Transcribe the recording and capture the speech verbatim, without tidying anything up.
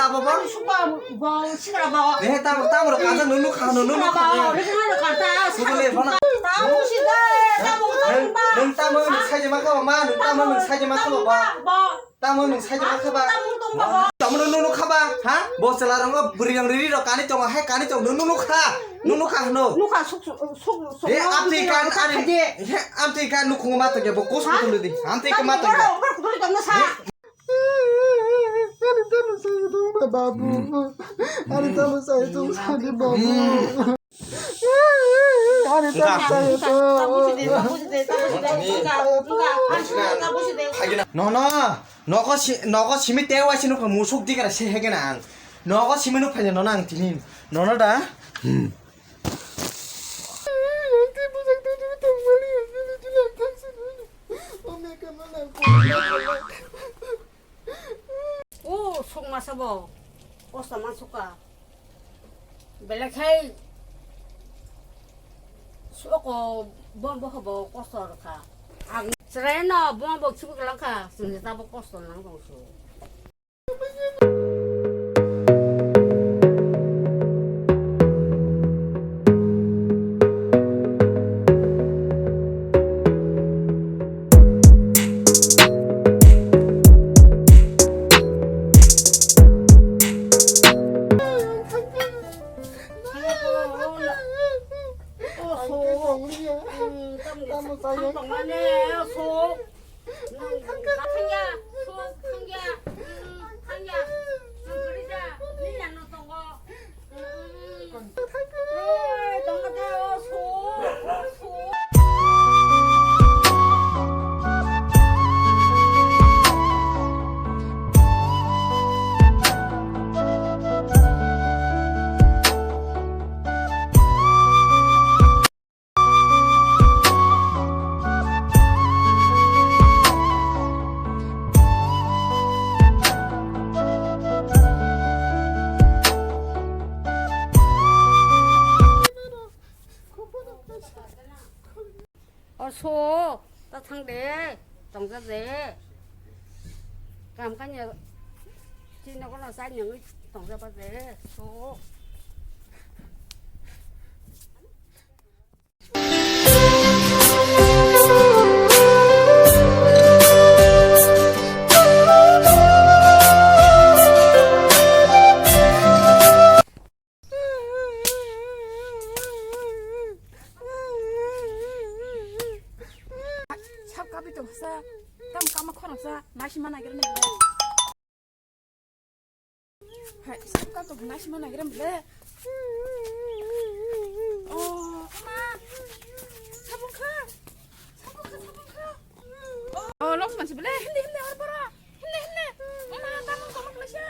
labo bo. Ani sukha bo, sikra bo. Ne, tamo, tamo ro kanta, nunu kha, nunu kha. Sikra bo, rikna ro kanta, sikra bo. Tamo si de, tamo, tamo. Nung tamo nung saje ma kha ba, ma, nung tamo nung saje ma kha ba, ba. Tamo nung saje ma kha ba. Tamo nung tong ba, ba. Tamo nung nunu kha ba, ha? Bo chwla rong bwrwi rong riri rok kani tongo, hai kani tong nung nunu kha. Nunu kha hno. Nukha suk, suk, suk, suk. He, amtwi kan, ari. He, amtwi kan nukhungo ma tongya, bo kos kutulu di. Amtwi kan ma tongya. Boro, boro kutulu tongno sa. He. Ani tamo sai tong ba babu. Ani tamo sai tong sa di babu. Ani tamo sai tong. No, no. Nogo si, nogo simi tewa sino musuk dikara se hegena ang. Nogo simi nuk phanya no nang tini. No, no da. O, sukma sabo. Kosto man suka. Belai khai soko bo, bo, bo kosto rwkha. Ang chwraino bo, bo khibi kwlangkha. Chwngno tabo kosto nang tong su. O so, ta thang de, tongja de. Kam kanya, chini nogo no sai nangwi tongja ba de, so. Sab kabi tongsa, tam kama khoroksa, naisima nagira nai. Hai, sab kabi tong naisima nagira nai. Oh, ma. Sabun kha. Sabun kha, sabun kha. Oh, los mansi bele, hindi, hindi, or pora. Hindi, hindi. Ma, tamung, tamung, lasa.